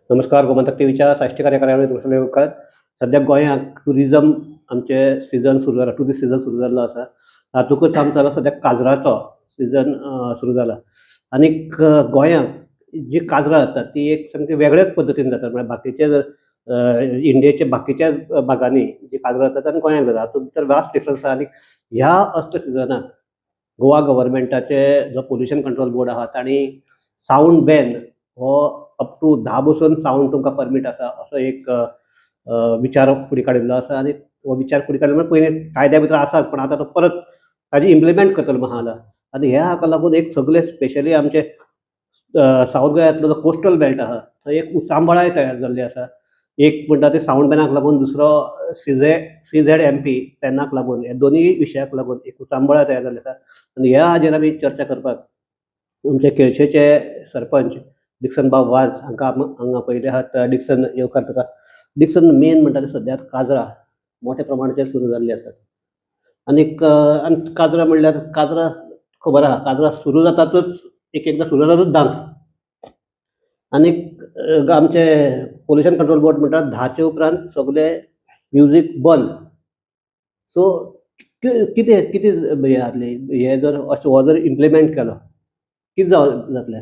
नमस्कार, गोमंतक टीव्हीच्या साश्टी कार्यावळीत तुमचें येवकार. सद्या गोंयांत टुरिजम आमचें सिजन सुरू जाला, टुरिस्ट सिजन सुरू जाल्लो आसा. तातूंतच आमचो आतां सद्या काजराचो सिजन सुरू जाला आनीक गोंयांत जी काजरां जातात ती एक सामकी वेगळेच पद्दतीन जाता. म्हळ्यार बाकीचे जर इंडियेच्या बाकीच्या भागांनी जी काजरां जातात आनी गोंयांत जाता हातूंत भितर वास्ट डिफरन्स आसा. आनी ह्या असल्या सिजनाक गोवा गव्हर्मेंटाचे जो पोल्युशन कंट्रोल बोर्ड आहा, तांणी सावंड बॅन हो अप टू 10 बसून सावंड तुमकां परमीट आसा असो एक विचार फुडें काडिल्लो आसा. आनी हो विचार फुडें काडलो म्हळ्यार पयलीं कायद्या भितर आसाच, पण आतां तो परत ताजी इम्प्लिमेंट करतलो म्हणून आसा. आनी ह्या हाका लागून एक सगळे स्पेशली आमचे सावथ गोंयांतलो जो कोस्टल बेल्ट आहा, थंय एक उचांबळाय तयार जाल्ली आसा. एक म्हणटा ते सावंड बॅनाक लागून, दुसरो सीझेड एमपी पॅनाक लागून. ह्या दोनूय विशयाक लागून एक उचांबळाय तयार जाल्ली आसा. आनी ह्या हाजेर आमी चर्चा करपाक आमचे केळशेचे सरपंच डिक्सन बाब वाज हांकां हांगा पयले आहात. डिक्सन, येवकार तुका. डिक्सन, मेन म्हणटा ते सद्या काजरां मोठ्या प्रमाणाचेर सुरू जाल्ली आसात आनीक आनी काजरां म्हणल्यार काजरां खबर आहा, काजरां सुरू जातातच एक एकदां सुरू जातातच 10क. आनीक आमचे पोल्युशन कंट्रोल बोर्ड म्हणटा, 10चे उपरांत सगळे म्युजीक बंद. सो कितें कितें हें जातलें? हे जर अशें हो जर इम्प्लिमेंट केलो, कितें जातलें?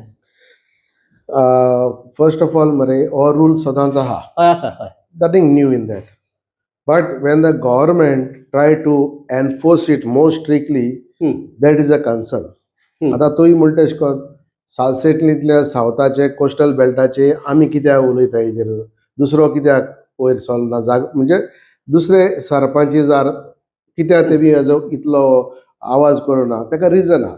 फर्स्ट ऑफ ऑल मरे, हो रूल सदांच आहा. हय, आसा, हय. Nothing new in that. But when the government try to enforce it more strictly, that is a concern. आतां तूंय म्हणटा एशें कोन्न सालसेटींतल्या सावथाचे कोस्टल बेल्टाचे आमी कित्याक उलयता हेजेर, दुसरो कित्याक वयर सरना जाग, म्हणजे दुसरे सरपंची जार कित्याक तेमी हेजो इतलो आवाज करुना, ताका रिजन आहा.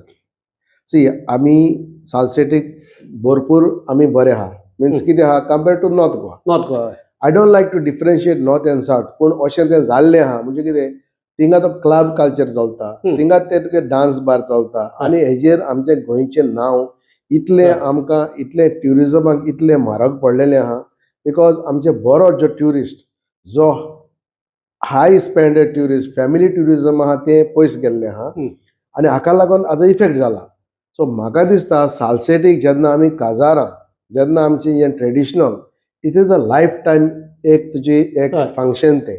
सी, आमी सालसेटीक भरपूर आमी बरे आहा, मिन्स कितें आहा, compare to north Goa. North Goa. I don't like to differentiate north and south, पूण अशें तें जाल्लें आहा. म्हणजे कितें, थिंगा तो क्लब कल्चर चलता, थिंगा ते तुगे डान्स बार चलता आनी हेजेर आमचें गोंयचें नांव इतलें आमकां इतलें ट्युरिजमाक इतलें म्हारग पडलेलें आहा, because आमचे बरो जो ट्युरिस्ट, जो हाय स्पेंडर ट्युरिस्ट, फॅमिली ट्युरिजम आहा, तें पयस गेल्लें आहा. आनी हाका लागून हाजो इफेक्ट जाला. सो म्हाका दिसता, सालसेटीक जेन्ना आमी काजारां, जेन्ना आमची हें traditional, it is a life time एक तुजी एक फंक्शन तें.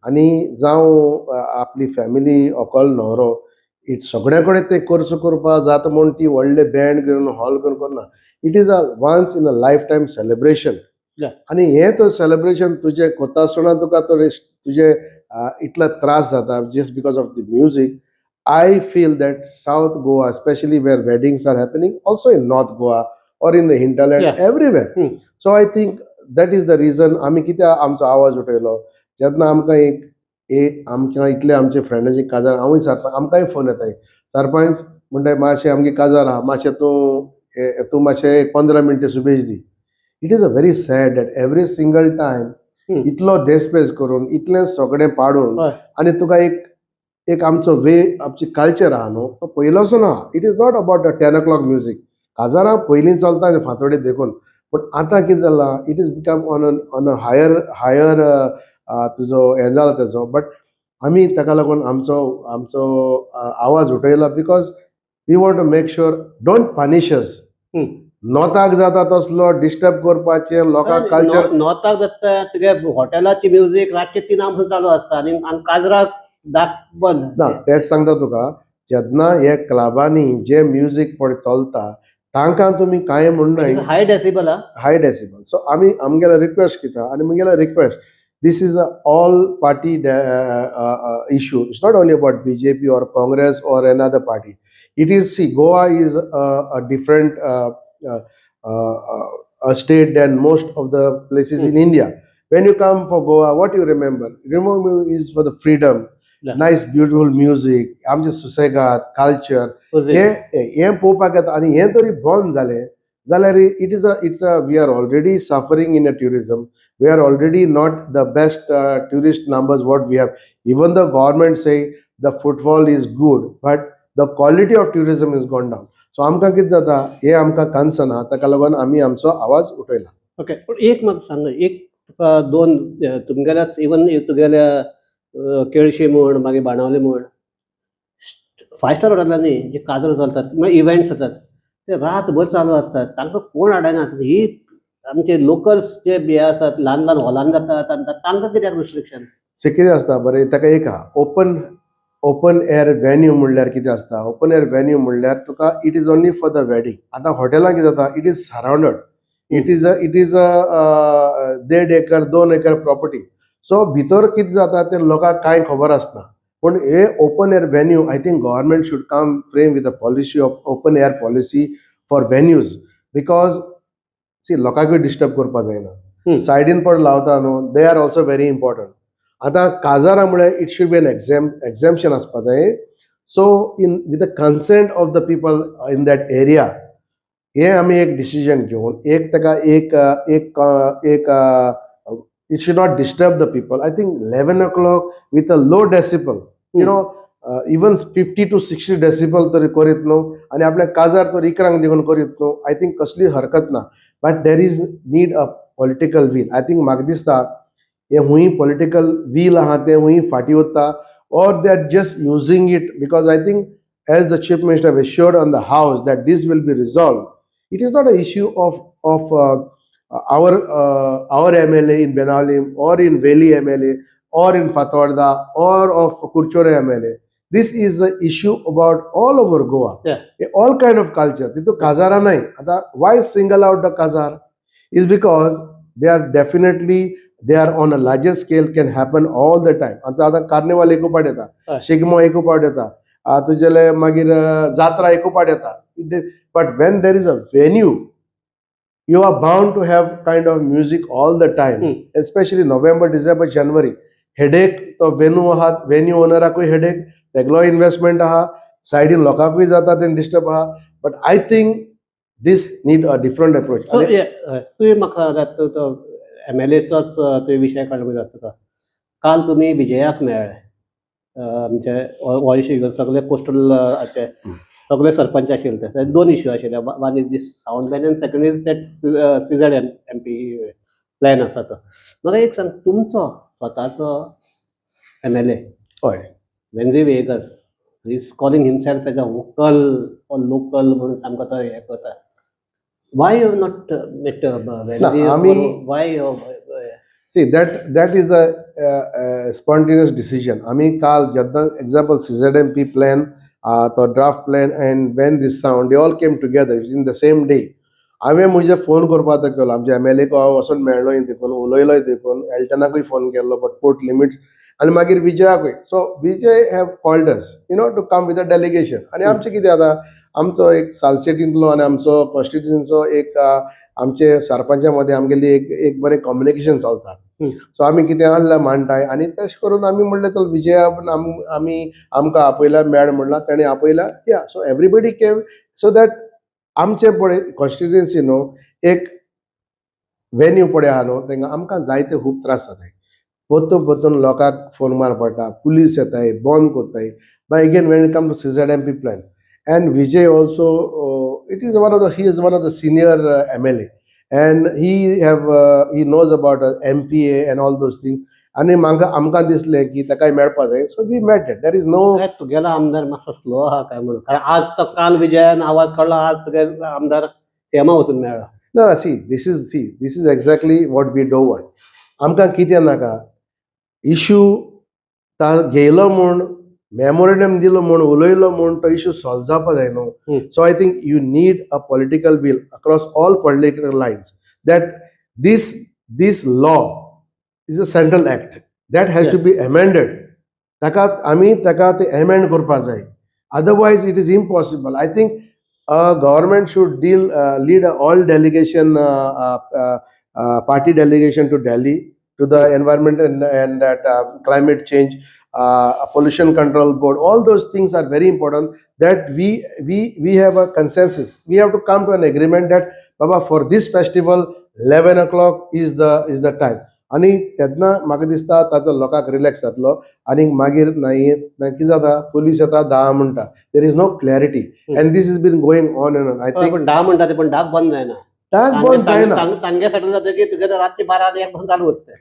आनी जावं आपली फॅमिली, व्हंकल न्हवरो, it सगळ्या कडेन तें खर्च करपा जाता म्हूण ती व्हडले बँड घेवन हॉल करून करना. It is a once in a life time celebration. आनी हें तो सेलिब्रेशन तुजें करता आसतना तुका तो तुजे इतलो त्रास जाता just because of the music. I feel that South Goa, especially where weddings are happening, also in North Goa or in the hinterland, everywhere. So I think that is the reason आमी कित्याक आमचो आवाज उठयलो. जेन्ना आमकां एक आमकां इतले आमचे फ्रेंडाची काजार, हांवूय सरपंच, आमकांय फोन येताय, सरपंच म्हणटा, मातशें आमगे काजार आहा, मातशें तूं मातशें एक 15 मिनटां शुभेश दी. It is a very sad that every single time इतलो देसपेस करून, इतलें सगळें पाडून आनी तुका एक एक आमचो वे, आमची कल्चर आहा न्हू, तो पयलोसो ना. It is not about the 10 o'clock music. काजारां पयलीं चलता आनी फांतोडेर देखून, पूण आतां कितें जालां, it is become on a higher तुजो हें जाला तेजो. बट आमी ताका लागून आमचो आवाज उठयला, because we want to make sure don't punish us. नॉर्थाक जाता तसलो डिस्टर्ब करपाचें लोकांक कल्चर. नॉर्थाक जाता, तुगे हॉटेलाची म्युजीक रातचे 3 पसून चालू आसता आनी आनी काजराक 10 बंद. ना, तेंच सांगता तुका, जेन्ना हे क्लबांनी जे म्युजीक पळय चलता, तांकां तुमी कांय म्हणनाय. हाय डेसिबल हा. हाय डेसिबल. सो आमी आमगेलो रिक्वेस्ट कितें आनी मुगेलो request, this is a all party issue. It's not only about BJP or Congress or another party. It is, see, Goa is a different a state than most of the places in India. When you come for Goa, what you remember? Remember is for the freedom, nice beautiful music, आमचे सुसेगाद, culture, हे हे पळोवपाक येता. आनी हें तरी बंद जालें जाल्यार it is a it's a we are already suffering in a tourism. We are already not the best tourist numbers what we have. Even the government say the footfall is good, but the quality of tourism is gone down. So आमकां कितें जाता, हें आमकां concern आहा, ताका लागून आमी आमचो आवाज उठयला. ओके, पूण एक म्हाका सांग, एक तुका दोन तुमगेल्या, इवन तुगेल्या केळशी म्हण, मागीर बाणावले म्हण, फायव स्टार हॉटेलांनी जे काजर चलतात, म्हळ्यार इव्हेंट्स जातात, ते रातभर चालू असतात, तांकां कोण आडायना. ही आमचे लोकल्स जे हे आसात, ल्हान ल्हान हॉलान जाता, तांकां कित्याक रिस्ट्रिक्शन? से कितें आसता बरें, ताका एक आहा, ओपन एयर वेन्यू म्हणल्यार कितें आसता? ओपन एयर वेन्यू म्हणल्यार तुका it is only for the wedding. आतां हॉटेलां कितें जाता, it is surrounded, it is a देड एकर, 2 एकर प्रॉपर्टी. सो भितर कितें जाता तें लोकांक कांय खबर आसना. पूण हे open air venue, I think government should come frame with a policy of open air policy for venues, because see, लोकांकूय डिस्टर्ब करपाक जायना. सायडीन पण लावता न्हू, they are also very important. आतां काजारा म्हळ्यार it should be an exemption आसपा जाय. So in with the consent of the people in that area, हे आमी एक डिसिजन घेवन एक ताका एक एक एक it should not disturb the people. I think 11 o'clock with a low decibel, even 50 to 60 decibel तरी करीत न्हू आनी आपल्या काजार तर 11 देखून करीत न्हू, I think कसली हरकत ना. But there is need a political will, I think. म्हाका दिसता हे हुंय पॉलिटिकल वील आहा तें हुंय फाटीं वता or they are just using it, because I think as the Chief Minister assured on the house that this will be resolved, it is not an issue of our MLA in Benaulim or in Veli MLA or in Fatorda or of Curchorem MLA. This is the issue about all over Goa. All kind of culture. तितू काजारा नाही. आता why single out the काजार is because they are definitely, they are on a larger scale, can happen all the time. आता आतां carnival एकू पाट येता, शिगमो एकू पाट येता, तुजेले मागीर जात्रा एकू पाट येता. But when there is a venue, you are bound to have kind of music all the time, especially November, December, January. Headache तो वेन्यू आहा, वेन्यू ओनराकूय हेडेक, तेगलो इन्वेस्टमेंट आहा, सायडीन लोकांकूय जाता तें डिस्टर्ब आहा. But I think this need a different approach. So तुवें म्हाका आतां तो एमएलएचोच तुवें विशय काडलो जाता तुका. काल तुमी विजयाक मेळ्ळे, आमचे हो इश्यू सगळे कोस्टल हाचे सगळे सरपंच आशिल्ले. ते दोन इश्यू आशिल्ले: one is this sound ban and second is that CZMP plan आसा तो. म्हाका एक सांग, तुमचो स्वताचो MLA Venzy Viegas is calling himself as a vocal for local म्हणून सामको तो हें करता. Why you not met Venzy? Why? See, that is a spontaneous decision. आम्ही काल जेन्ना एक्झाम्पल सीझेडएमपी प्लॅन, तो draft plan and when this sound, they all came together in the same day. हांवें म्हजे फोन करपाक केलो आमच्या एमएलए को. हांव वचोन मेळ्ळोय देखून, उलयलोय देखून, एल्टनाकूय फोन केल्लो, बट पोर्ट लिमिट्स, आनी मागीर विजयाकूय. So Vijay have called us to come with a delegation. आनी आमचें कितें जाता, आमचो एक सालसेटींतलो आनी आमचो कॉन्स्टिट्युन्सीचो एक आमचे सरपंचा मदें आमगेली एक बरें कम्युनिकेशन चलता. सो आमी कितें आहल्यार मांडटाय आनी तशें करून आमी म्हणलें, चल विजया आमी आमकां आपयला, मेळ म्हणलां, तेणें आपयला. Yeah, so everybody came so that आमचे पळय कॉन्स्टिट्युन्सी न्हू एक वेन्यू पळय आहा न्हू, तेंगा आमकां जायते खूब त्रास जाताय. परतून परतून लोकांक फोन मार पडटा, पुलीस येताय, बंद करताय. But again, when it come to CZMP plan, and Vijay also, it is one of the he is one of the senior MLA and he knows about MPA and all those things. आनी म्हाका आमकां दिसलें की ताकाय मेळपा जाय, so we met it. There is no काय तुगेलो आमदार मातसो स्लो आहा काय म्हणून? कारण आज तो काल विजयान आवाज काडलो, आज तुगे आमदार सीएमा वचून मेळ्ळो. ना, see, this is exactly what we don't want. आमकां कितें नाका, इशू ता घेयलो म्हूण, मेमोरेंडम दिलो म्हूण, उलयलो म्हूण तो इशू सॉल्व जावपा जाय न्हू. So I think you need a political will across all political lines that this law is a central act that has to be amended. ताका आमी ताका ते एमेंड करपा जाय, otherwise it is impossible. I think government should deal lead all delegation, party delegation to Delhi, to the environment and that climate change, pollution control board. All those things are very important that we have a consensus. We have to come to an agreement that, Baba, for this festival, 11 o'clock is the time. आनी तेन्ना म्हाका दिसता ताचो लोकांक relax जातलो. आनी मागीर नाही कितें जाता, पुलीस येता, 10 म्हणटा, there is no clarity and this is been going on and on, I think. पण 10 म्हणटा ते, पण 10क बंद जायना. 10क बंद जायना. तांगे सेटल जाता की तुगे रातचे 12-1 पासून चालू उरता?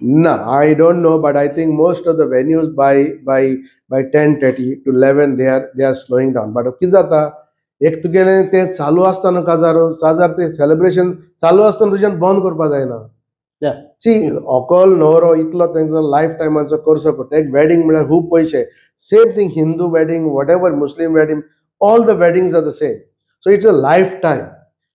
No, I don't know, but I think most of the venues by 10:30 to 11 they are slowing down. But कितें जाता एक तुगेलें तें चालू आसता न्हू काजार काजार तें सेलिब्रेशन चालू आसतना तुज्यान बंद करपा जायना. सी, व्हंकल न्हवरो इतलो तेंचो लायफ टायमाचो खर्च करता. एक वेडींग म्हळ्यार खूब पयशे. Same thing Hindu wedding, whatever Muslim wedding, all the weddings are the same. So it's a lifetime.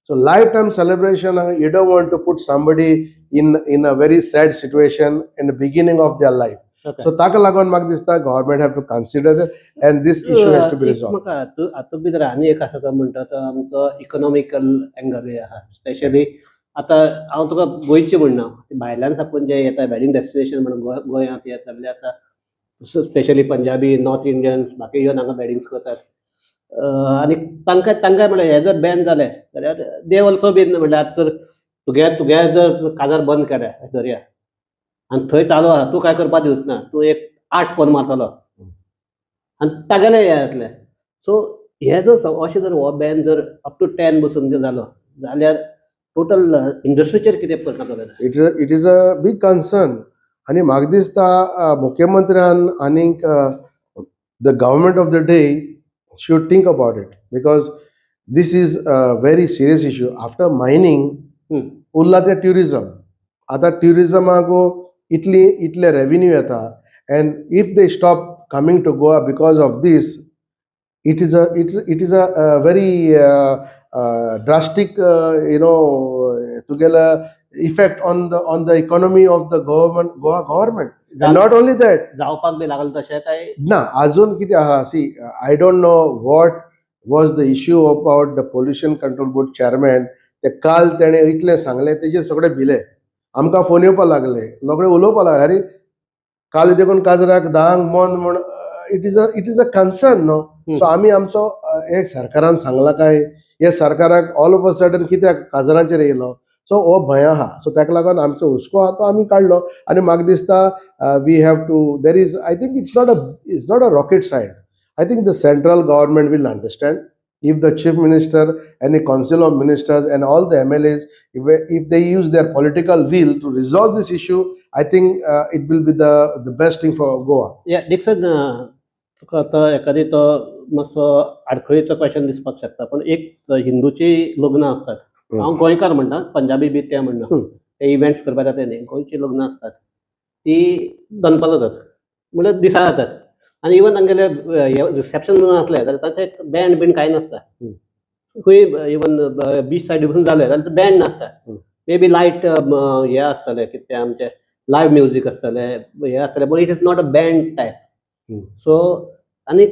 So lifetime celebration, you don't want to put somebody in a very sad situation in the beginning of their life. So ताका लागून म्हाका दिसता government have to consider and this issue has to be एक resolved. म्हाका हातूंत भितर आनी एक आसा तो म्हणटा तो आमचो इकॉनॉमिकल एंगल आहा. स्पेशली आतां हांव तुका गोंयचें म्हणना, भायल्यान साकून जे येता वेडींग डेस्टिनेशन म्हणून गोंयांत हे जाल्ले आसा, स्पेशली पंजाबी, नॉर्थ इंडियन्स, बाकी येवन हांगा वेडींग्स करतात. आनी तांकां म्हणल्यार हें जर बॅन जालें जाल्यार they also बीन म्हणल्यार आतां तर तुगे जर काजार बंद केलें धरया आनी थंय चालू आहा, तूं कांय करपा दिवच ना, तूं एक आठ फोन मारतलो आनी तागेलें हें जातलें. सो हे जर अशें जर हो बॅन जर अप टू 10 बसून जर जालो जाल्यार टोटल इंडस्ट्रीचेर कितें परिणाम जातलो? It is a big concern आनी म्हाका दिसता मुख्यमंत्र्यान आनीक the government of the day should think about it because this is a very serious issue. After mining उरला तें ट्युरिजम. आतां ट्युरिजमाक इतली इतले रेवेन्यू येता and if they stop coming to Goa because of this, it is a very drastic तुगेलो effect on the economy of the government, Goa government. And not only that, जावपाक बी लागलें तशें काय? ना, अजून कितें आहा, see, I don't know what was the issue about the Pollution Control Board chairman. ते काल तेणें इतलें सांगलें, तेजेर सगळे भिले. आमकां फोन येवपा लागले, लोकडे उलोवपा लागले, अरे काल देखून काजराक 10क बंद म्हूण. It is a concern न्हू. सो आमी आमचो हे सरकारान सांगलां काय हे सरकाराक ऑल ऑफ अ सडन कित्याक काजरांचेर येयलो? सो हो भंय आहा. सो ताका लागून आमचो हुस्को आहा तो आमी काडलो आनी म्हाका दिसता we have to there is I think it's not a rocket science. I think the central government will understand if the chief minister and the council of ministers and all the MLAs, if they use their political will to resolve this issue, I think it will be the best thing for Goa. या Dixon, तुका आतां एकादी तो मातसो आडखळीचो question दिसपाक शकता, पण एक हिंदूची लग्नां आसतात, हांव गोंयकार म्हणना, पंजाबी बी ते म्हणना, ते इव्हेंट्स करपाक जाता न्ही. गोंयची लग्नां आसतात ती दनपार जातात, म्हणल्यार दिसा जातात आनी इवन तांगेले रिसेप्शन आसलें जाल्यार तांचे बँड बीन कांय नासता. खंय इवन बीच सायडी पसून जालें जाल्यार बँड नासता. मे बी लायट हें आसतलें, कितें तें आमचें लायव म्युजीक आसतलें, हें आसतलें, पूण it is not a band type. So आनी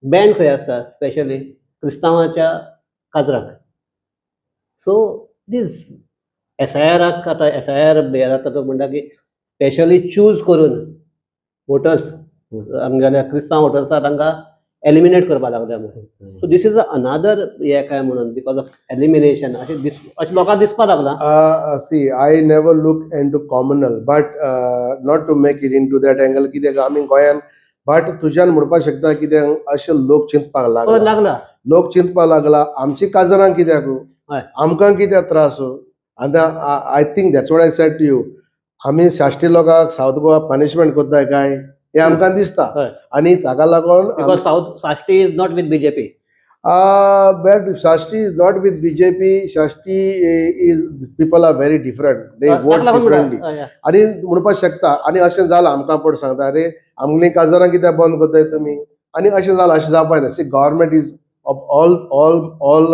बँड खंय आसता? स्पेशली क्रिस्तांवाच्या काजराक. सो these एसआयआराक आतां एसआयआर हें जाता तो म्हणटा की स्पेशली चूज करून वोटर्स, आमगेल्या क्रिस्तांव वोटर्स आसा तांकां एलिमिनेट करपाक लागल्या म्हणून. सो this is another हें काय म्हणून because of elimination अशें दीस अशें लोकांक दिसपाक लागलां. See, I never look into communal, but not to make it into that angle कित्याक आमी गोंयान, बट तुज्यान म्हणपाक शकता कित्याक अशे लोक चिंतपाक लागला. लागला. लोक चिंतपाक लागला, आमची काजरां कित्याक, आमकां कित्याक त्रास. आतां I think that's what I said to you, आमी साश्टी लोकांक सावथ गोवा पनिशमेंट करताय काय हें आमकां दिसता. आनी ताका लागून Because South Sashti is not with BJP. But Sashti is not with BJP. Sashti is people are very different. They vote differently. आणि म्हणपाक शकता आनी अशें जालां आमकां पड सांगता, अरे आमगेलीं काजरां कित्याक बंद करताय तुमी? आनी अशें जालां, अशें जावपाक जायना. See, government is of all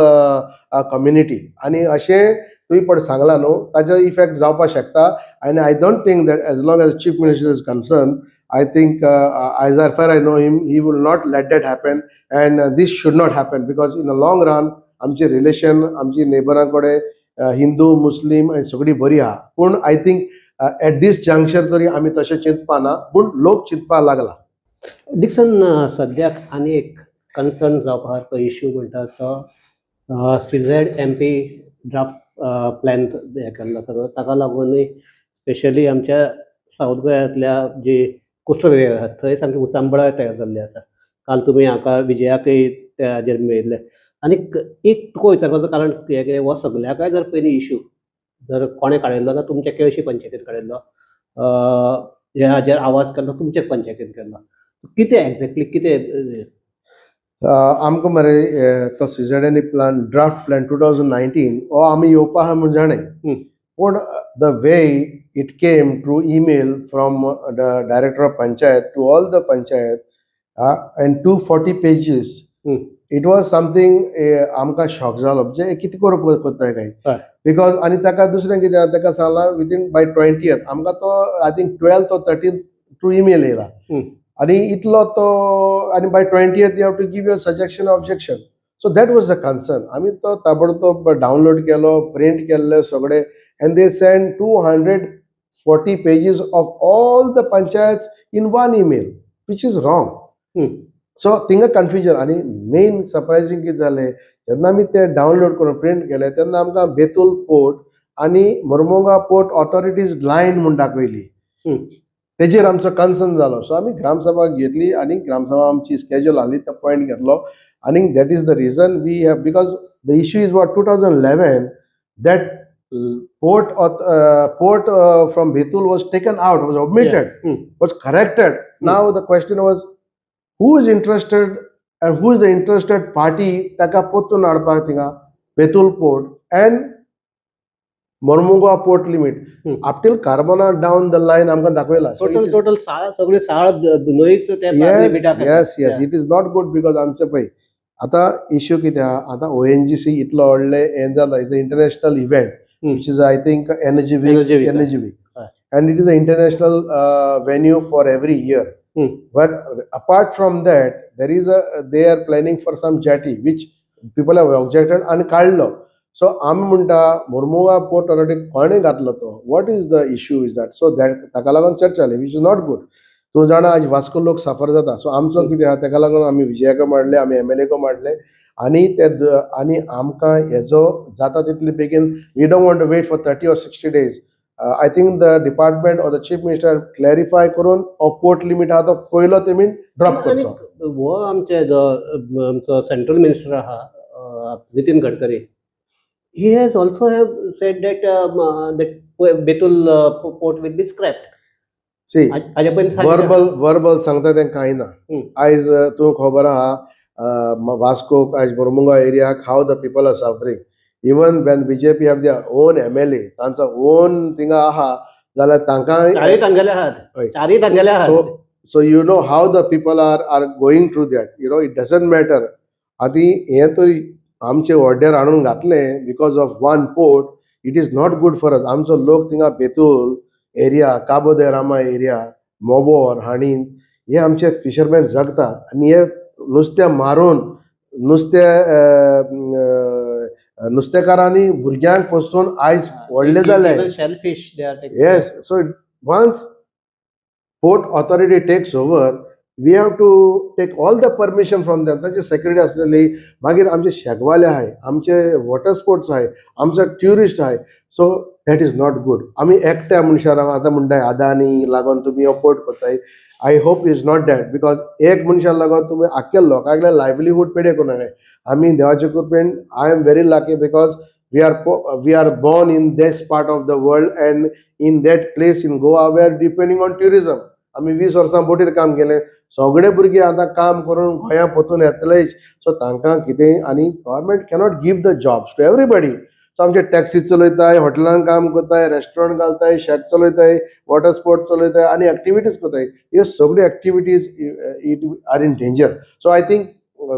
community आनी अशें तुमी पड सांगलां न्हू, ताजो इफेक्ट जावपाक शकता. आनी I don't think that as long as chief minister is concern, I think as far I know him, he will not let that happen and this should not happen because in a long run आमची relation आमची नेबरां कडेन हिंदू मुस्लीम आनी सगळी बरी आहा. पूण I think at this juncture तरी आमी तशें चिंतपा ना, पूण लोक चिंतपाक लागला. डिक्सन, सद्याक आनी एक कन्सर्न जावपा सारको इश्यू म्हणटा तो सीझेडएमपी ड्राफ्ट प्लॅन हें केल्लो आसा तो. ताका लागूनय स्पेशली आमच्या सावथ गोंयांतल्या जी कोस्टल एरिया आसा थंय सामकी उचांबळाय तयार जाल्ली आसा. काल तुमी हाका विजयाकय त्या हाजेर मेळिल्ले आनी एक तुका विचारपाचो कारण हें की हो सगल्याकय जर पयलीं इश्यू जर कोणें काडिल्लो जाल्यार तुमच्या केळशी पंचायतीन काडिल्लो, ह्या हाजेर आवाज केल्लो तुमच्या पंचायतीन केल्लो. कितें एक्झॅक्टली कितें? आमकां मरे तो CZNE plan, draft plan 2019 हो आमी येवपा आहा म्हूण जाणें. पूण the way it came through email from the director of panchayat to all the panchayat and 240 pages, it was something आमकां शॉक जालो, म्हणजे कितें करूंक करताय काय. Because आनी ताका दुसरें कितें आहा, ताका सांगलां विदीन बाय 20th. आमकां तो I think 12th or 13th through email येयला. आनी इतलो तो आनी by 20th you have to give your suggestion, objection. So that was the concern. आमी तो ताबडतोब डावनलोड केलो, प्रिंट केल्ले सगळे, and they send 240 pages of all the panchayat in one email, which is wrong. So थिंगा confusion. आनी main सरप्रायझींग कितें जालें, जेन्ना आमी ते डावनलोड करून प्रिंट केले तेन्ना आमकां बेतूल पोर्ट आनी मोरमुगांव पोर्ट ऑथॉरिटीज लायन म्हूण दाखयली. तेजेर आमचो कन्सर्न जालो. सो आमी ग्रामसभा घेतली आनी ग्रामसभा आमची स्केड्यूल आसली, तो पॉयंट घेतलो आनी that is the reason we have, because the issue is what, 2011 that port from Betul was taken out, was omitted, was corrected. Now the question was, who is interested and who is the interested party ताका परतून हाडपाक थिंगा Betul port and Mormugao port limit up till Carbona down the line आमकां दाखयला. So total total साळ, सगळे साळ न्हंयच ते लिमिटाक. Yes, it is not good because आमचे पळय आता इश्यू कितें आहा, आतां ओएनजीसी इतलो व्हडलें हें जाला, is a international event, which is, I think, Energy Week. Energy Week. Energy Week. And it is an international venue for every year. But apart from that, there is a they are planning for some jetty which people have objected आणि काडलो. So आमी म्हणटा, Mormugao port authority कोणें घातलो तो, what is the issue is that. So that ताका लागून चर्चा जाली, which is not good. तूं जाणा, आज वास्को लोक सफर जाता. सो आमचो कितें आहा, ताका लागून आमी विजयाक मांडले, आमी एमएलएको मांडले आनी ते आनी आमकां हेजो जाता तितले बेगीन, we don't want to wait for 30 or 60 days. I think the department or the chief minister clarify करून हो पोर्ट लिमीट आहा तो पयलो तेमी ड्रॉप आनी करचो. हो आमचे जो आमचो सेंट्रल मिनिस्टर आहा, Nitin Gadkari, he has also have said that Betul port will be scrapped. See, हाजे पयलीं सांगिल्लें. वर्बल वर्बल सांगता तें कांय ना. आयज तूं खबर आहा, वास्कोक, आयज मोरमुगांव एरियाक how the people are suffering. Even when BJP have their own MLA, तांचो ओन थिंगा आहा जाल्यार तांकां चारय तांगेले आहात. चारय तांगेले आहात. So you know how the people are going through that. It doesn't matter. आनी हें तरी आमचे ऑर्डर हाडून घातलें because of one port, it is not good for us. आमचो लोक थिंगा बेतूल एरिया, काबो दे रामा एरिया, मोबोर, हाणीन हे आमचे फिशरमॅन जगता आनी हे नुस्तें मारून नुस्तें नुस्तेकारांनी भुरग्यांक पसून आयज व्हडले जाले. Shell fish they are. Yes. So once port authority takes over, we have to take all the permission from them. तांची सेक्युरिटी आसलेली, मागीर आमचे शेगवाले आहाय, आमचे वॉटर स्पोर्ट्स आहाय, आमचे ट्युरिस्ट आहाय. So that is not good. आमी एकट्या मनशाक आतां म्हणटाय अदानी लागून तुमी हो पोर्ट करताय. I hope is not that, because एक मनशाक लागून तुमी आख्ख्या लोकांक लायवलीहूड पेडे करूं नाकाय. आमी देवाचे कृपेन, I am very lucky because we are born in this part of the world and in that place in Goa where depending on tourism. आमी 20 वर्सां बोटीर काम केलें. सगळे भुरगे आतां काम करून गोंया परतून येतलेच. सो तांकां कितेंय आनी government cannot give the jobs to everybody. So आमचे टॅक्सी चलयताय, हॉटेलान काम करताय, रेस्टॉरंट घालताय, शेक चलयताय, वॉटर स्पोर्ट चलयताय आनी एक्टिविटीज करताय. ह्यो सगळ्यो activities it are in danger. So I think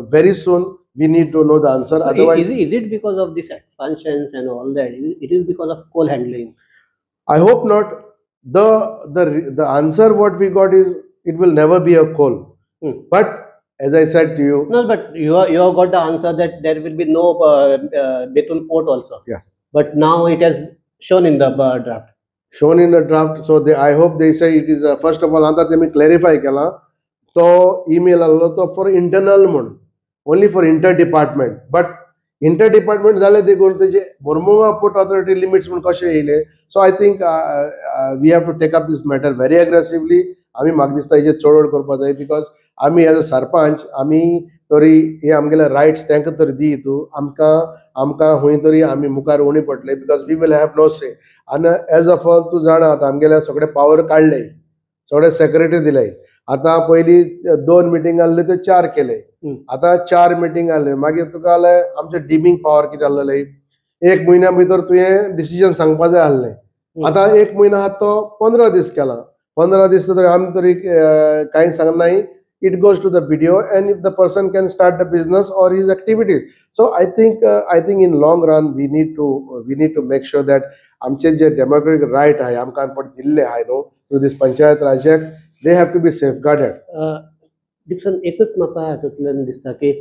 very soon we need to know the answer. So otherwise is it because of this expansions and all that? It is because of coal handling? I hope not. The answer what we got is it will never be a coal. But as I said to you, No, but you have got the answer that there will be no Betul port also. Yes. But now it has shown in the draft. Shown in the draft. So they, I hope they say it is first of all आता तेमी clarify केला, तो email आसलो तो for internal म्हूण, only for inter department. But inter department जाले देखून तेजे मोरमुगांव पोर्ट ऑथॉरिटी लिमिट्स म्हूण कशें येयले? So I think we have to take up this matter very aggressively. आमी म्हाका दिसता हेजेर चळवळ करपाक जाय, because आमी एज अ सरपंच आमी तरी हे आमगेले रायट्स तांकां तरी दी तूं. आमकां खंय तरी आमी मुखार उणी पडले because we will have no say. आनी एज अ ऑल तूं जाणा, आतां आमगेले सगळे पावर काडले, सगळे सेक्रेटरी दिले. आतां पयलीं दोन मिटींग आहल्यो त्यो चार केले. आतां चार मिटींग आहले, मागीर तुका जाल्यार आमचें डिमींग पावर कितें आहलेलें, एक म्हयन्या भितर तुवें डिसिजन सांगपा जाय आहलें. आतां एक म्हयनो आहा तो 15 दीस केला. 15 दीस तरी आमी तरी कांय सांगनाय. It goes to the BDO and if the person can start the business or his activities. So I think in long run we need to make sure that आमचे जे डेमोक्रेटिक रायट आहे, आमकां पण दिल्ले आहे न्हू through this Panchayat Raj Act, they have to be safeguarded. Dixon, एकच म्हाका हातूंतल्यान दिसता की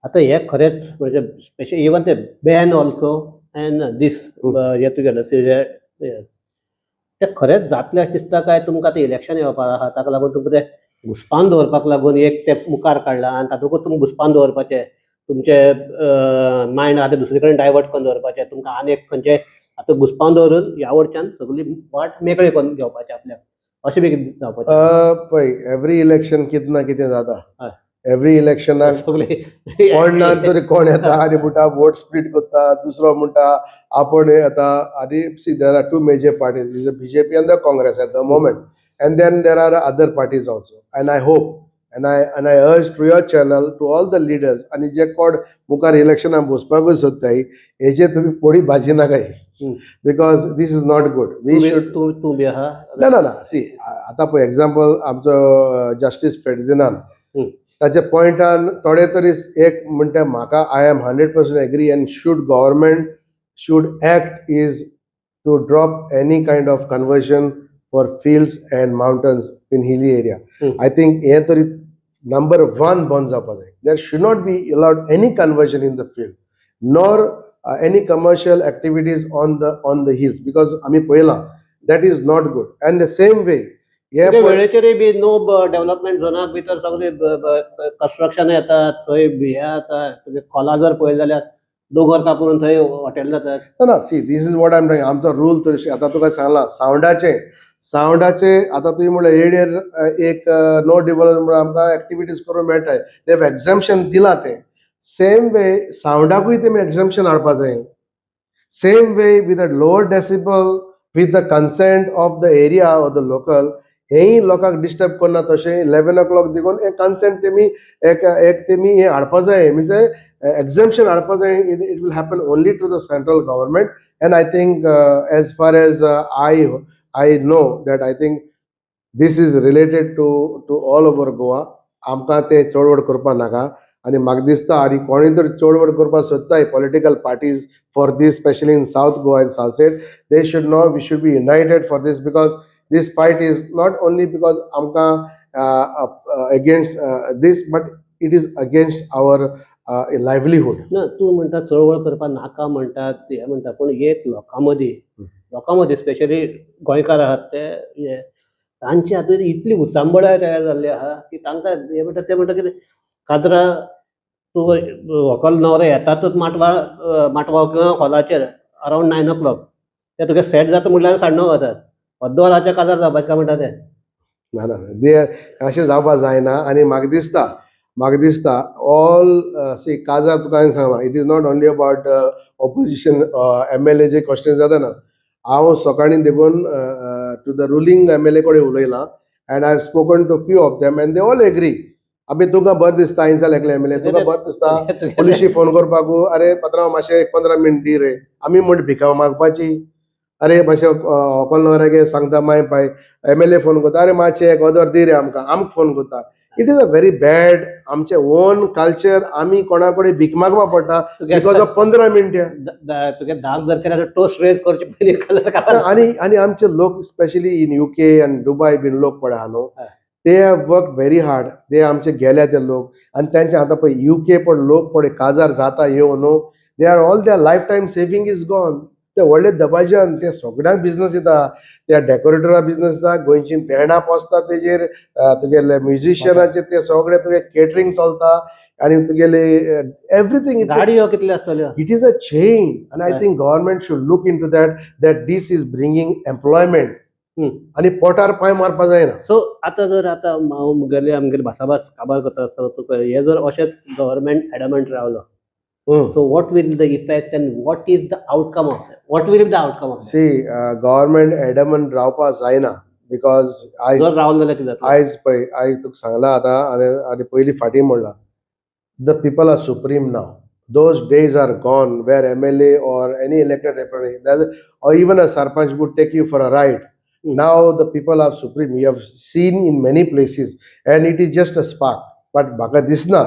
आतां हें खरेंच म्हणजे स्पेशल इवन ते बॅन ऑल्सो एंड दीस हे तुगेलें ते खरेंच जातलें अशें दिसता काय तुमकां आतां इलेक्शन येवपाक आहा, ताका लागून तुमकां तें घुसपावन दवरपाक लागून एक ते मुखार काडलां आनी तातूंकच तुमकां घुसपावन दवरपाचें, तुमचें मायंड आहा तें दुसरे कडेन डायवर्ट करून दवरपाचें, तुमकां आनी एक खंयचें आतां घुसपावन दवरून ह्या वटच्यान सगळी वाट मेकळी करून घेवपाचें आपल्याक, अशें बी कितें जावपाचें? पळय, एवरी इलेक्शन कितें ना कितें जाता. एवरी इलेक्शनाक सगळे कोण ना तरी कोण येता आनी म्हणटा वोट स्प्लीट करता, दुसरो म्हणटा आपूण येता. आनी see, there are two major parties, is BJP and the Congress at the moment, and then there are other parties also. And I hope and I urge through your channel to all the leaders आनी जे कोण मुखार इलेक्शनाक बसपाकूय सोदताय, हेजेर तुमी पोडी भाजी नाकाय because this is not good. We should तूं तूं बी आहा. ना ना ना, सी, आतां पळय, एग्जाम्पल आमचो जस्टीस फेर्दिनांद, ताच्या पॉयंटान थोडे तरी एक म्हणटा म्हाका, I am 100% agree and should government should act is to drop any kind of conversion for fields and mountains in hilly area. I think हें तरी नंबर वन बंद जावपा जाय. There should not be allowed any conversion in the field nor any commercial activities on the hills, because आमी पळयलां, that is not good. And the same way हे तुगे वेळेचेरय be no development झोनाक भितर सगळे construction येता, थंय हे जाता. तुगे खोला जर पळयलें जाल्यार दोंगर कापून थंय हॉटेल जातात. ना ना, see, this is what I am. आमचो रूल तरी आतां तुका सांगला, सावंडाचे आतां तुवें म्हणलें एरियर एक नो डेव्हलपमेंट म्हणून आमकां एक्टिविटीज करूंक मेळटाय, ते एग्जम्पशन दिलां तें. सेम वे सावंडाकूय तेमी एग्जम्पशन हाडपा जाय. Same way with a lower decibel, with the consent of the area or the local, हेंय लोकांक डिस्टर्ब करना तशें 11 ओ क्लॉक देखून एक कन्सेंट तेमी एक एक तेमी हें हाडपा जाय, म्हणजे एग्जम्पशन हाडपा जाय. It will happen only to the central government. And I think as far as I know that I think this is related to all over Goa. आमकां ते चळवळ करपा नाका आनी म्हाका दिसता आनी कोणूय तरी चळवळ करपाक सोदताय political parties for this, specially in South Goa and Salcete, they should know we should be united for this, because this fight is not only because आमकां against this, but it is against our livelihood. ना, तूं म्हणटा चळवळ करपाक नाका म्हणटात, हें म्हणटा, पूण एक लोकां मदीं, लोकां मदीं स्पेशली गोंयकार आहात ते हे तांचे हातूंत इतली उचांबळाय तयार जाल्ली आहा की तांकां हें म्हणटा ते म्हणटा कितें, काजरा तूं व्हंकल न्हवरो येतातच माटवा किंवा हॉलाचेर अरावंड 9 ओ क्लॉक, ते तुगे सेट जाता म्हणल्यार 9:30 जातात. अर्द वराचें काजार जावपाचें काय म्हणटा ते. ना ना, ते अशें जावपाक जायना. आनी म्हाका दिसता ऑल सी काजार तुका हांवें सांगलां, it is not only about opposition MLA J question जाता ना. हांव सकाळीं देखून टू the ruling MLA कडेन उलयलां and I have spoken to few of them and they all agree. आमी तुका बरें दिसता, हांवें जालें एकलें एमएलए, तुका बरें दिसता पुलिशी फोन करपाक, "अरे पात्रांव, मातशें एक 15 मिनट दी रे." आमी म्हण भिका मागपाची? अरे मातशें व्हंकल न्हवऱ्याक सांगता, माय पाय एमएलए फोन करता, "अरे मातशें एक ऑर्डर दी रे आमकां." आमकां फोन करता. It is a very bad आमचे ओन कल्चर. आमी कोणा कडेन भीक मागपा पडटा because of 15 मिनटां. तुगे धाक जर केल्यार टोस्ट रेज करचे पयलीं कलर काडा. आनी आमचे लोक स्पेशली इन युके आनी दुबाय बीन लोक पळय आहा न्हू, they have work very hard. ते आमचे गेल्या ते लोक आनी तेंचे आतां पळय युके पण लोक पळय काजार जाता येवन न्हू, they are all their life time saving is gone. ते व्हडले दबाज्यान ते सगळ्यांक बिजनस दिता. त्या डेकोरेटरा बिजनस दिता, गोंयची बँडां पोसता तेजेर, तुगेले म्युजिशियनाचे ते सगळे तुगे केटरींग चलता आनी तुगेले एवरीथींग. गाडयो कितल्यो आसतल्यो. It is a chain, and I think government should look into that, that this is bringing employment. आणि पोटार पांय मारपा जायना. सो आतां जर आतां हांव मुगेले आमगेले भासाभास काबार करता आसतना तुका हे जर अशेंच गव्हर्मेंट एडमंट रावलो, so what will the effect and what is the outcome of what will be the outcome of C, government adamant रावपा जायना. Because आयज जर रावलो जाल्यार कितें जातलें? आयज पळय, आयज तुका सांगलां आतां आनी पयलीं फाटीं म्हणलां, the people are supreme now. Those days are gone where MLA or any elected representative or even a sarpanch would take you for a ride. Now the people are supreme. You have seen in many places and it is just a spark. But म्हाका दिसना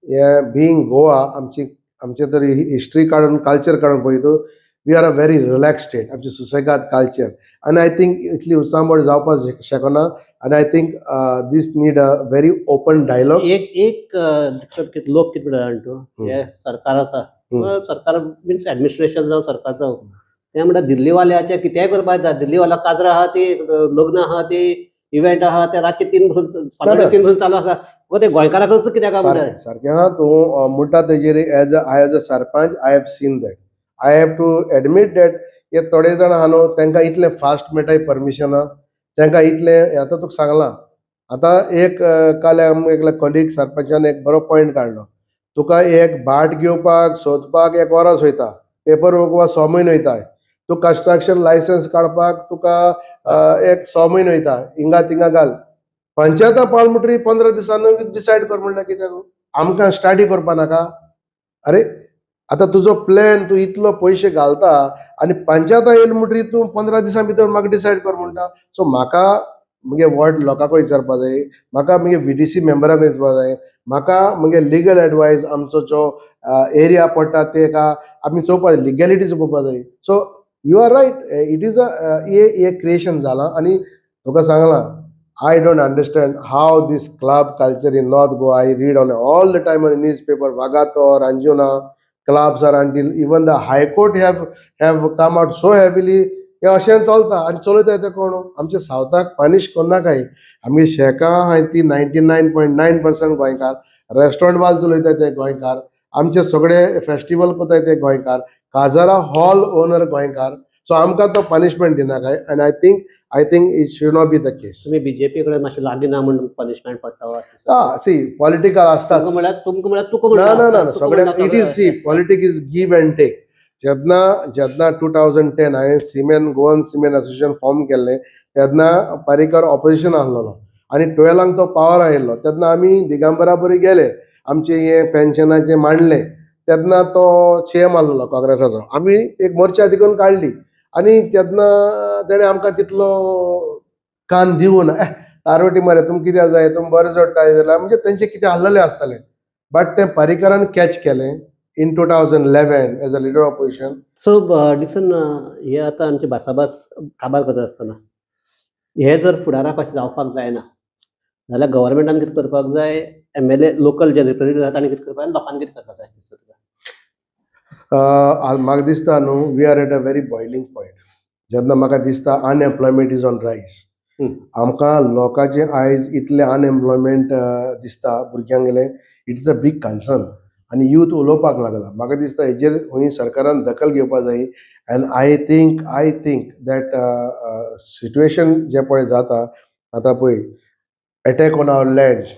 हें बिंग गोवा, आमची आमचे तरी history काडून, culture काडून पळयत, we are a very relax state. आमची सुसेगाद कल्चर आनी I think इतली उचांबळ जावपाक शकना आनी I think this need a very open dialogue. एक एक कित लोक कितें म्हणटा जाणा तूं, हे सरकार आसा, सरकार मिन्स ऍडमिनिस्ट्रेशन जावं सरकार जावं, ते म्हणटा दिल्लीवाल्याचे कितेंय करपाक जाता. दिल्लीवाला काजरा आहा ती, लग्न आहा ती, इव्हेंट आहा ते रातचे 3 पसून, फांतोडेर 3 पसून चालू आसा. ते गोंयकाराकच कित्याक काय म्हणटा? सारकें सारकें आहा तूं म्हणटा तेजेर. As a sarpanch, I have seen that. I have to admit that हे थोडे जाण आहा न्हू, तांकां इतलें फास्ट मेळटाय परमिशनां, तांकां इतलें. आतां तुका सांगलां, आतां एक काल एकल्या कॉलीग सरपंचान एक बरो पॉयंट काडलो. तुका एक भाट घेवपाक सोदपाक एक वरस वयता, पेपर वर्क 6 म्हयने वयता, तूं कन्स्ट्रक्शन लायसन्स काडपाक तुका एक 6 म्हयने वयता. हिंगा थिंगा घाल, पंचायता पावल म्हणटरी 15 दिसांनी डिसायड कर म्हणल्यार कित्याक? आमकां स्टाडी करपा नाका? अरे, आतां तुजो प्लॅन, तूं इतलो पयशे घालता आनी पंचायता येयली म्हणटरी तूं 15 दिसां भितर म्हाका डिसायड कर म्हणटा. सो म्हाका मुगे वॉर्ड लोकांकूय विचारपा जाय, म्हाका मुगे व्हीडीसी मेंबराकूय विचारपा जाय, म्हाका मुगे लिगल एडवायज, आमचो जो एरिया पडटा तेका आमी चोवपा, लिगॅलिटी चोवपा जाय. So you are right, it is a a creation जालां. आनी तुका सांगलां, I don't understand how this club culture in North Goa. I read on all the time on the newspaper, Vagator, Anjuna, clubs are until even the High Court have come out so heavily. हे अशें चलता आनी चलयता ते कोण? आमच्या सावथाक punish करनाकाय. आमगे शेकां आहाय ती 99.9% गोंयकार, रेस्टॉरंट वाल चलयता ते गोंयकार, आमचे सगळे फेस्टिवल करताय ते गोंयकार, काजारा हॉल ओनर गोंयकार. सो आमकां तो पनिशमेंट दिनाकाय आनी I think it should not be the case. तुमी बीजेपी कडेन मातशें लागीं ना म्हूण पनिशमेंट पडटा वा? हा, सी, पॉलिटिकल आसताच. तुमकां म्हळ्यार, तुमकां म्हळ्यार तुका ना ना ना, सगळ्याक. It is, see, politic is give and take. जेन्ना जेन्ना 2010 हांवें seamen, Goan Seamen Association form केल्लें, तेन्ना पर्रीकर ऑपोजिशन आहलोलो आनी 12 तो पावर आयिल्लो. तेन्ना आमी दिगंबरा बरी गेले, आमचें हें पेन्शनाचें मांडलें. तेन्ना तो सीएम आहलोलो काँग्रेसाचो. आमी एक मोर्चा देखून काडली आनी तेन्ना तेणें आमकां तितलो कान दिवना. "ए तारवटी मरे, तुमकां कित्याक जाय? तुमी बरें जोडटाय जाल्यार." म्हणजे तेंचें कितें आहलेलें आसतलें, बट तें पर्रीकरान कॅच केलें in 2011 as a leader opposition. So Dixon, हे आतां आमची भासाभास काबार करता आसतना, हे जर फुडाराक अशें जावपाक जायना जाल्यार गव्हर्मेंटान कितें करपाक जाय, एमएलए, लोकल जे रिप्रेझेंटेटिव्ह आसा तांणी कितें करपाक जाय आनी लोकांनी कितें करपाक जाय? म्हाका दिसता न्हू, we are at a very boiling point. जेन्ना म्हाका दिसता unemployment is on rise. आमकां लोकांचे आयज इतलें अनएम्प्लॉयमेंट दिसता भुरग्यांगेलें, it is a big concern. आनी यूथ उलोवपाक लागला. म्हाका दिसता हेजेर खंय सरकारान दखल घेवपा जाय. And I think that situation जें पळय जाता आतां पळय, attack on our land,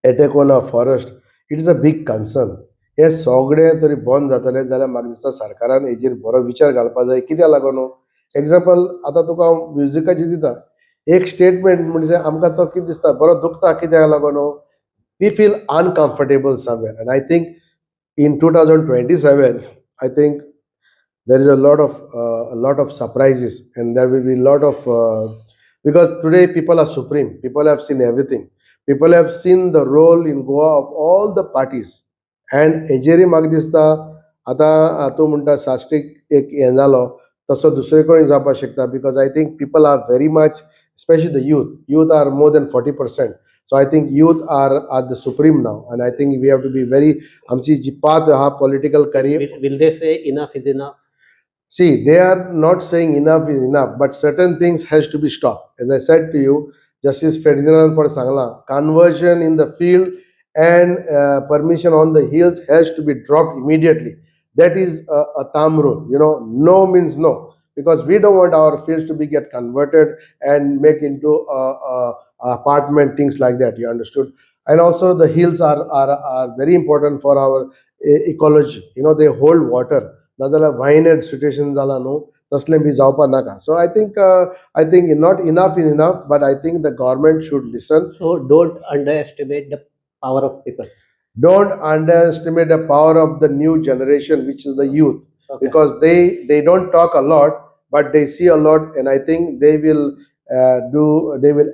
attack on our forest, it is a big concern. हे सगळें तरी बंद जातलें जाल्यार म्हाका दिसता सरकारान हेजेर बरो विचार घालपा जाय. कित्याक लागून? एग्जाम्पल आतां तुका हांव म्युजिकाची दिता एक स्टेटमेंट. म्हणजे आमकां तो कितें दिसता, बरो दुखता. कित्याक लागून? We feel uncomfortable somewhere. And I think in 2027, I think there is a lot of surprises and there will be lot of, because today people are supreme. People have seen everything. People have seen the role in Goa of all the parties. And हेजेरय म्हाका दिसता, आतां तूं म्हणटा साश्टीक एक हें जालो, तसो दुसरे कडेन जावपाक शकता, because I think people are very much, especially the youth. Youth are more than 40%. So I think youth are the supreme now and I think we have to be very, आमची जी पाथ आहा political career. Will they say enough is enough? See, they are not saying enough is enough, but certain things has to be stopped. As I said to you, Justice Ferdinand पण सांगला, conversion in the field and permission on the hills has to be dropped immediately. That is a thumb rule. No means no, because we don't want our fields to be get converted and make into a apartment, things like that. You understood? And also the hills are very important for our ecology. They hold water. नाजाल्यार Wayanad situation जाला न्हू. तसलें बी जावपा नाका. So I think not enough in enough, but I think the government should listen. So don't underestimate the power of people. Don't underestimate the power of the new generation, which is the youth, because they don't talk a lot, but they see a lot, and I think they will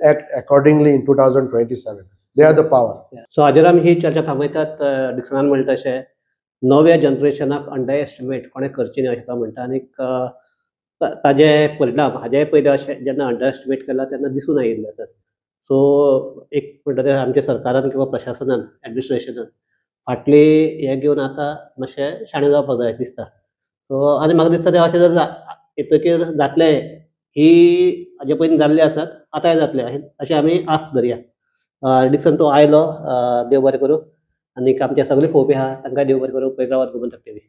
act accordingly in 2027. They are the power. So हाजेर आमी ही चर्चा थांबयतात. डिक्सनान म्हणटा तशें नव्या जनरेशनाक under estimate कोणें करची न्हय अशें तो म्हणटा. आनीक ताजे परिणाम हाजे पयलीं अशें जेन्ना अंडर एस्टिमेट केला तेन्ना दिसून आयिल्ले आसात. सो एक म्हणटा तें आमच्या सरकारान किंवा प्रशासनान, एडमिनिस्ट्रेशनान फाटली हें घेवन आतां मातशें शाणें जावपाक जाय अशें दिसता. सो आनी म्हाका दिसता तें अशें जर येतकीर जातलें, ही हाजे पयलीं जाल्लें आसात, आतांय जातलें अशें आमी आस्त धरया. डिक्सन, तूं आयलो, देव बरें करूं. आनीक आमचे सगळे पळोवपी आहा तांकां देव बरें करूं. पळयत रावात गोमंतक टीवी.